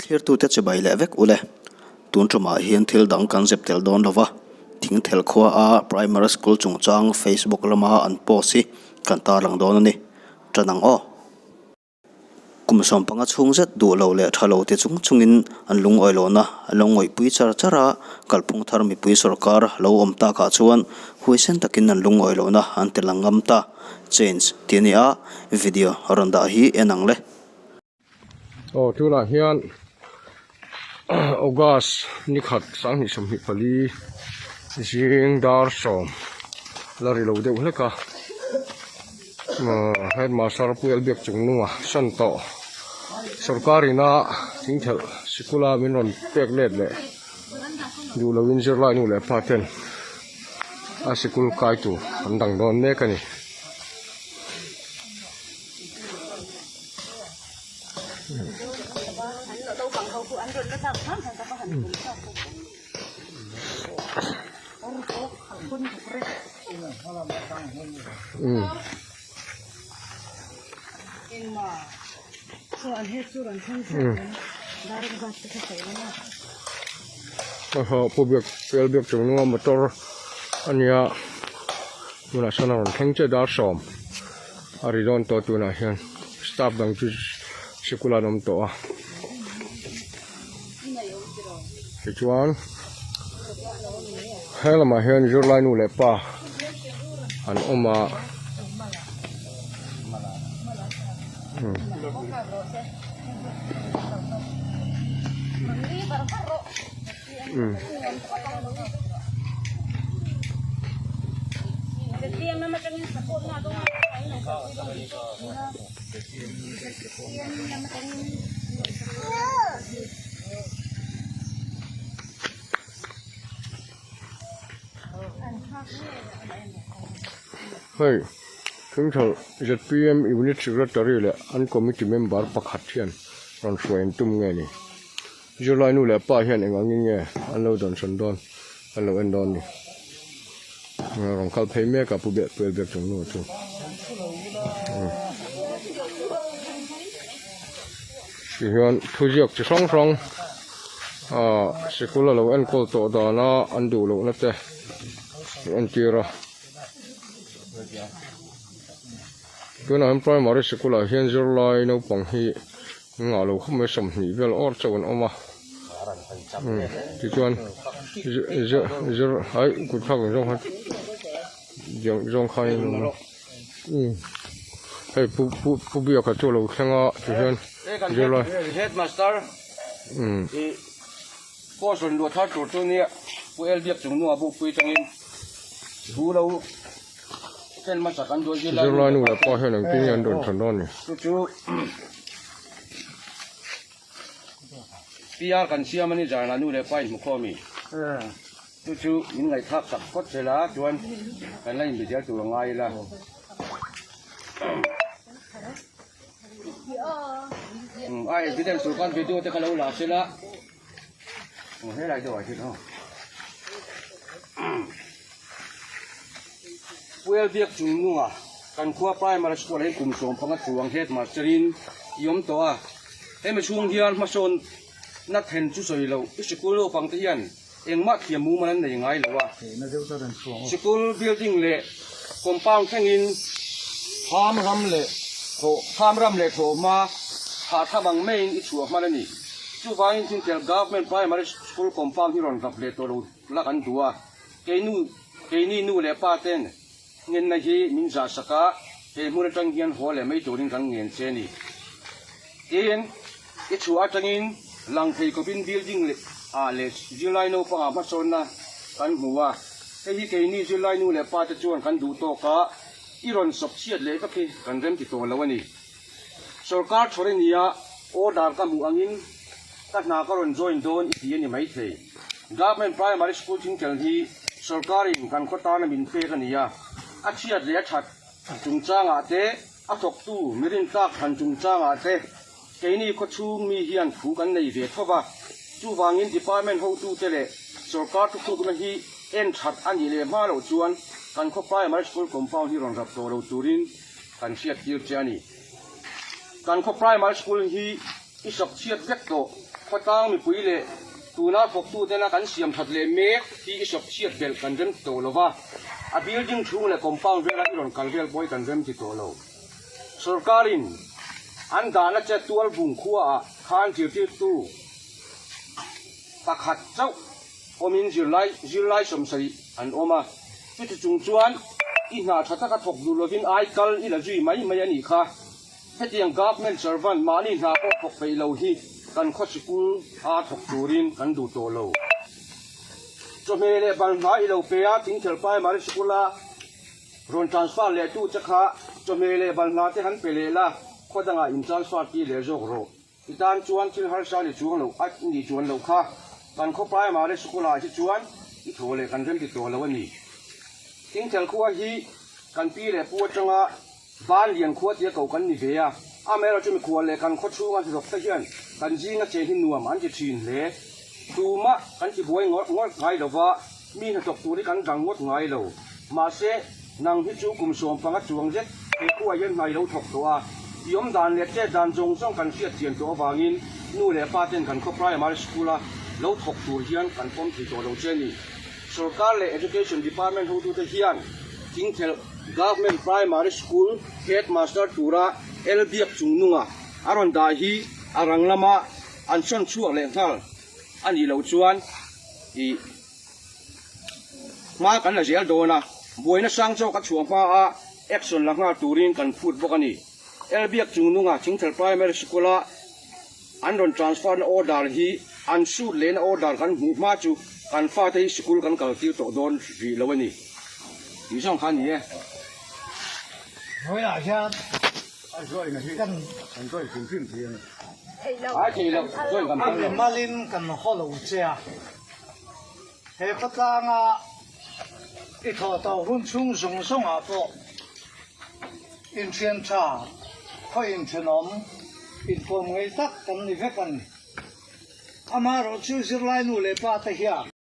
Thlirtute chibai leh vek ule. Tun tumah hian thil dang kan zep tel dawn lova, Thingthel khua a Primary School chungchang Facebook lama an post hi kan tarlang dawn a ni. Tan ang aw. Kum 15 chhung zet duh lo leh tha lo ti chung chungin an lungawi lohna an lo ngawihpui char char a, kalphung thar mipui sorkar lo awm takah chuan huaisen takin an lungawi lohna an ti lang ngam ta. Change tih a ni a, video rawn dah hi en ang le. Aw tunah hian August ni khat 2024 zing dar sawm la ri lo deuh hlek a headmaster puial biak chung nunga san tawh sorkar ina thingthelh sikul a min rawn pek let leh duh loin zirlai nu leh pa ten a sikul kai tur an dang dawn mek a ni. Pu biak pial biak chung nunga motor a nia tunah sawn a rawn thleng chiah dar sawm. A ri dawn tawh tunah hian staff dang chu sikul an awm tawh a tichuan he lamah hian zirlai nu leh pa an awm a Hei Central zpm Unit Secretary leh an committee member pakhat hian rawn hruai an tum nge ni. Zirlai nu leh pa hian eng angin nge an lo dawnsawn dawn an lo en dawn ni. Rawn kal phei mek a pu beh puel bek chung nu chu. Ti hian thuziak chi hrang hrang ah sikul a lo enkawl tawh dana an duh lohna te entir a. Tunah hian primary sikul ah hian zirlai naupang hi Engah lo khawp mai 20 vel awr chauh an awm a tichuan zir ai kut thlak ang zawng khan zawng khan in awm a hei pu pu pu biaka chu a lo thleng a tihian zirlai headmaster i post rawn luah thar tur chu nia pu el biak chung hnua bukpui tangin thu lo Zirlai nu leh pa hian engtin nge an rawn chhan dawn ni? Chu chu PR kan siam a ni zan ah nu leh pa in hmu khawm i. Chu chu min ngaihthlak tak phawt zel a chuan kan la inbe zel tur a ngai ila. A evidence tur khan video te kha lo la sela. Helai deuh ah hian aw. Puel biak chung nunga kan khua primary school ah hian kum 15 chuang headmaster in i awm tawh a. Hemi chhung hian hmasawn na then chu sawi loh i sikul naupang te hian engmah thiam mumal an nei ngai lo a. Sikul building leh compound thlengin thlam ram leh thlam ram leh thlawhhma thahtham ang maiin i chhuah hman a ni. Chuvangin Thingtel Government Primary School compound hi rawn rap leh tawh lo la kan duh a, keinu keini nu leh pa ten ngenna hi min zah sak a, he hmun atang hian haw leh mai turin kan ngen che a ni. Tin, i chhuah atangin lang thei khawpin building leh ah leh zirlai naupangah hmasawnna kan hmu a, hei hi keini zirlai nu leh pa te chuan kan duh tawk a, i rawn sawp chhiat leh vek hi kan remti tawh lo a ni. Sorkar thawr i nia, order ka hmuh angin ka hna ka rawn join dawn i ti a ni maithei. Government Primary School Thingtel hi sorkarin kan khaw tana min pek a ni a, a chhiat leh a that chungchangah te, a thawktu mi rintlak thlan chungchangah te keini khawchhung mi hian thu kan nei ve tho va. Chuvangin department hotute leh sorkar thutlukna hi en that a nih leh hma loh chuan kan khaw Primary School compound hi rawn rap tawh lo turin kan hriat tir che a ni. Kan khaw primary school hi I sawp chhiat vek tawh. Khawtlang mipui leh tuna thawktutena kan siam that leh mek hi i sawp chhiat belh kan rem ti tawh lo va, a building chhung leh compound vela i rawn kal vel pawh hi kan rem ti tawh lo. Sorkarin an dahna che tual bung khuaah khan zirtirtu pakhat chauh awmin zirlai zirlai sawmsarih an awm a, chuti chung chuan i hna tha taka thawk duh lovin ai kal i la zui mai mai a nih kha. Hetiang government servant mahni hna pawh thawk peih lo hi kan khaw sikul a thawk turin kan duh tawh lo. Chawhmeh leh balhna i lo pe a, Thingthel Primary School a rawn transfer leh tu che kha chawhmeh leh balhna te han pe leh la, khaw dangah in transfer tir leh zawk rawh. I tan chuan thil harsa ni chuang lo a nih chuan loh kha kan khaw Primary School ah hi chuan i thaw leh kan remti tawh lo a ni. Thingthel khua hi kan pi leh pu atanga Ban lian khua tia ko kan ni ve a, amaherawh chu mikhual leh kan khaw chhunga hnathawk te hian kan zinga chen hi nuam an ti thin hle. Tumah kan ti buai ngawrh ngawrh ngai lo va, mi hnathawk tur hi kan dang ngawt ngai lo. Mahse, nang hi chu kum 15 chuang zet he khuaah hian hna i lo thawk tawh a, i awm dan leh chet dan zawng zawng kan hriat chian tawh avangin nu leh pa ten kan khaw primary school a lo thawk tur hian kan pawm thei tawh lo che a ni. Sorkar leh Education Department hotute hian thingthelh Government Primary School Headmaster tura El Biak Chungnunga a rawn dah hi a rang lama an sawn chhuak leh nghal a nih loh chuan ih hma kan la zel dawn a, buaina sang chawk a chhuah hma a action la nghal turin kan phut bawk a ni. El Biak Chungnunga Thingthel Primary School a an rawn transfer na order hi an sut lehna order kan hmuh hma chu kan fate hi sikul kan kal tir tawh dawn rih lo a ni tih zawng kha a ni e. Hnuaiah hian kan a mimalin kan haw lo che a, he khawtlanga i thawh tawh hun chhung zawng zawngah pawh Inthian tha, khaw inthenawm, inkawm ngei tak kan ni vek a ni. Amaherawhchu zirlai nu leh pa te hian.